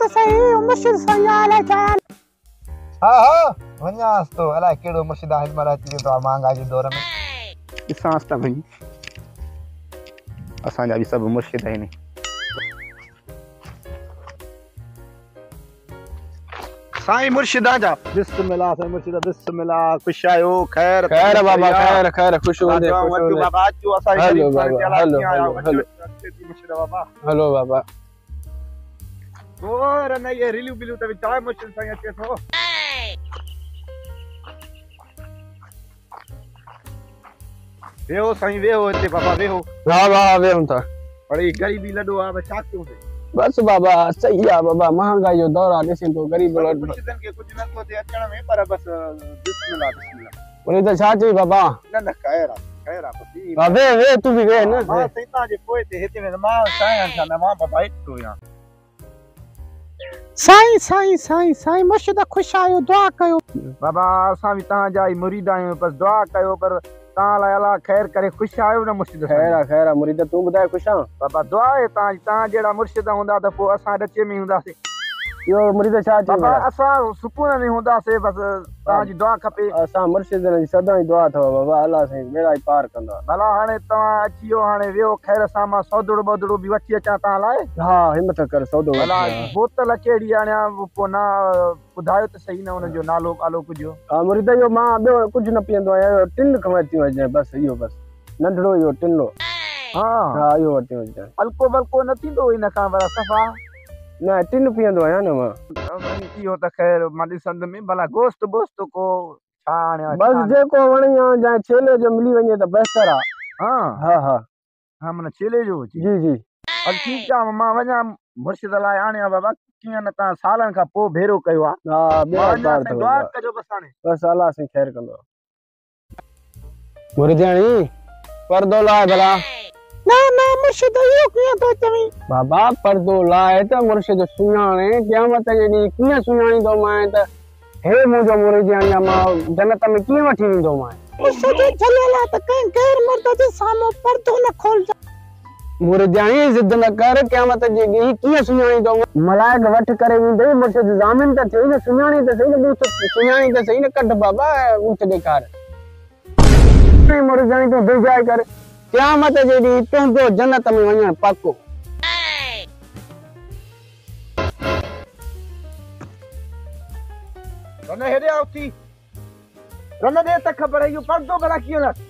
ته سهي اهو مرشد سائين آ الائي ڇا آ. ها ها وڃانس ٿو الائي ڪهڙو مرشد آ هن مهل اچي ويندو آ مهانگائي جي دور ۾. ڏسانس ته وڃي اسان جا به سڀ مرشد آهن. سائين مرشدان جا. بسم الله سائين مرشد بسم الله خوش آهيو خير خير بابا خير خير خوش هوندي خوش هوندي بابا اچو اسان هلو بابا هلو هلو مرشد بابا هلو بابا اور نه اهي ريليون بليون ته وچاء مرشد سائين اچي ٿو. ويهو سائين ويهو هتي بابا ويهو. ها بابا ويهون ٿا. اڙي غريبي لڏو آ بس ڇا ڪيون سي. بس بابا صحيح آ بابا مهانگائي جو دور آ ڏسين ٿو غريب لڏو. مرشدن کي ڪجهه نه ٿو ٿئي اچڻ ۾ پر بس بسم الله بسم الله. وري ته ڇا چئي بابا. نه نه خير آ خير آ بس ائين. بابا ويهه ويهه تون به ويهه نه. مان سائين توهان جي پوئتي هتي ويهندس مان چاهيان ڇا نه مان بابا هت ٿو ويهان. سائين سائين سائين سائين مرشد خوش آهيو دعا ڪيو. بابا اسان به توهان جا ئي مريد آهيون بس دعا ڪيو پر توهان لاء الله خير ڪري خوش آهيو نه مرشد سائين. خير آ خير آ مريد تون ٻڌاء خوش آن. بابا دعا آهي توهان جي توهان جهڙا مرشد هوندا ته پوء اسان ڏچي ۾ هونداسين. اهو مريد ڇا چئي بابا اسان سڪون ۾ هونداسين بس توهان جي دعا کپي. اسان مرشدن جي سدائين دعا اٿو بابا الله سائين ٻيڙا ئي پار ڪندا. ڀلا هاڻي توهان اچي ويو هاڻي ويهو خير سان مان سودڙو ٻودڙو به وٺي اچان توهان لاء. ها همٿ ڪر سودو وٺي ڀلا بوتل ڪهڙي آڻيان پوء نه ٻڌايو ته سهي نه ان جو نالو ٻالو ڪجهه. ها مريد اهو مان ٻيو ڪجهه نه پيئندو آهيان اهو ٽن کان ورتيون اچجانء بس اهو بس ننڍڙو اهو ٽنڙو. ها ها اهو ورتيون اچجانء. الڪو بلڪو نه ٿيندو ان کان ڀلا صفا. نه ٽن پيئندو آهيان نه مان. اهو ته خير مان ڏسندم ڀلا گوشت ٻوشت ڪو ڇا آڻيان بس جيڪو وڻي آڻجانء ڇيلي جو ملي وڃي ته بهتر آ. ها ها ها. ها معنيٰ ڇيلي جو هجي. جي جي. هل ٺيڪ آ مان وڃان مرشد لاء آڻيان بابا ڪيئن نه توهان سالن کان پوء ڀيرو ڪيو آ. ها ٻيڙا مان وڃان پار سائين اٿو دعا ڪجو بس هاڻي. بس الله سائين خير ڪندو. مريدياڻي پردو لاهه ڀلا. نه نه مرشد اهو ڪيئن ٿو چوين. بابا پردو لاهه ته مرشد سڃاڻي قيامت جي ڏينهن ڪيئن سڃاڻيندومانء ته هي منهنجو مريدياڻي آ مان جنت ۾ ڪيئن وٺي ويندومانء. مرشد جهليل آ ته ڪنهن غير مرد جي سامهون پردو نه کولجان. مريدياڻي ضد نه ڪر قيامت جي ڏينهن ڪيئن سڃاڻيندومانء. ملائڪ وٺ ڪري ويندئي مرشد ضامن ته ٿئي نه سڃاڻي ته سهي نه ٻوٿ سڃاڻي ته سهي نه ڪڍ بابا ٻوٿ ڏيکار. مريدياڻي تون دلجاء ڪر قيامت جي ڏينهن تنهنجو جنت ۾ وڃڻ پڪو. رن هيڏي آ اٿي. رن ڏي ته خبر اهو پردو ڀلا ڪيئن لاٿي.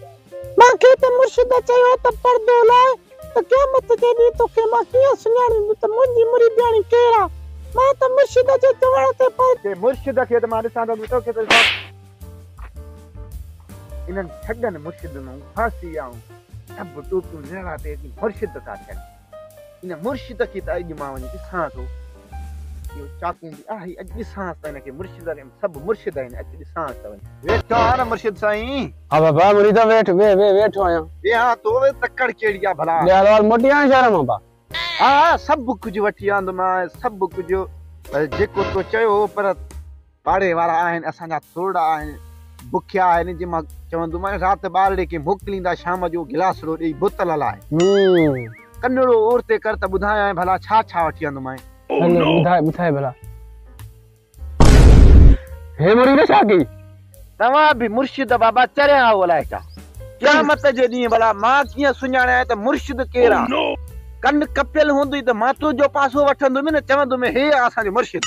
مان کي ته مرشد چيو ته پردو لاهه ته قيامت جي ڏينهن توکي مان ڪيئن سڃاڻيندس ته منهنجي مريدياڻي ڪير آ. مان ته مرشد جي چوڻ تي پردو. چي مرشد کي ته مان ڏسان ٿو توکي ته ڏسان. انهن ٺڳن مرشدن مون ڦاسي آئون سڀ ٽوپيون نرڙا تي اچي مرشد ٿا ٿين. ان مرشد کي ته اڄ مان وڃي ڏسان ٿو. اهو چاقون به آهي اڄ ڏسانس ته هن کي مرشد کي سڀ مرشد آهن اڄ ڏسانس ته وڃي. ويٺو آهان نه مرشد سائين. ها بابا مريد ويٺ ويهه ويهه ويٺو آهيان. ويهان ٿو وي تڪڙ ڪهڙي آ ڀلا. لي حال احوال موٽي آيو شهر مان با. ها ها سڀ ڪجهه وٺي آندومانء سڀ ڪجهه جيڪو تو چيو هو پر پاڙي وارا آهن اسان جا ٿورڙا آهن بکيا آهن جي مان چوندومانء رات ٻارڙي کي موڪليندا شام جو گلاسڙو ڏيئي بوتل لاء. ڪنڙو اورتي ڪر ته ٻڌايانء ڀلا ڇا ڇا وٺي آندومانء. هل ٻڌاء ٻڌاء ڀلا. هي مريد ڇا ڪئي؟ توهان به مرشد بابا چريا آهيو الائي ڇا؟ قيامت جي ڏينهن ڀلا مان ڪيئن سڃاڻيان ته مرشد ڪير آ؟ ڪن ڪپيل هوندئي ته مان تنهنجو پاسو وٺندم نه چوندم هي آ اسان جو مرشد.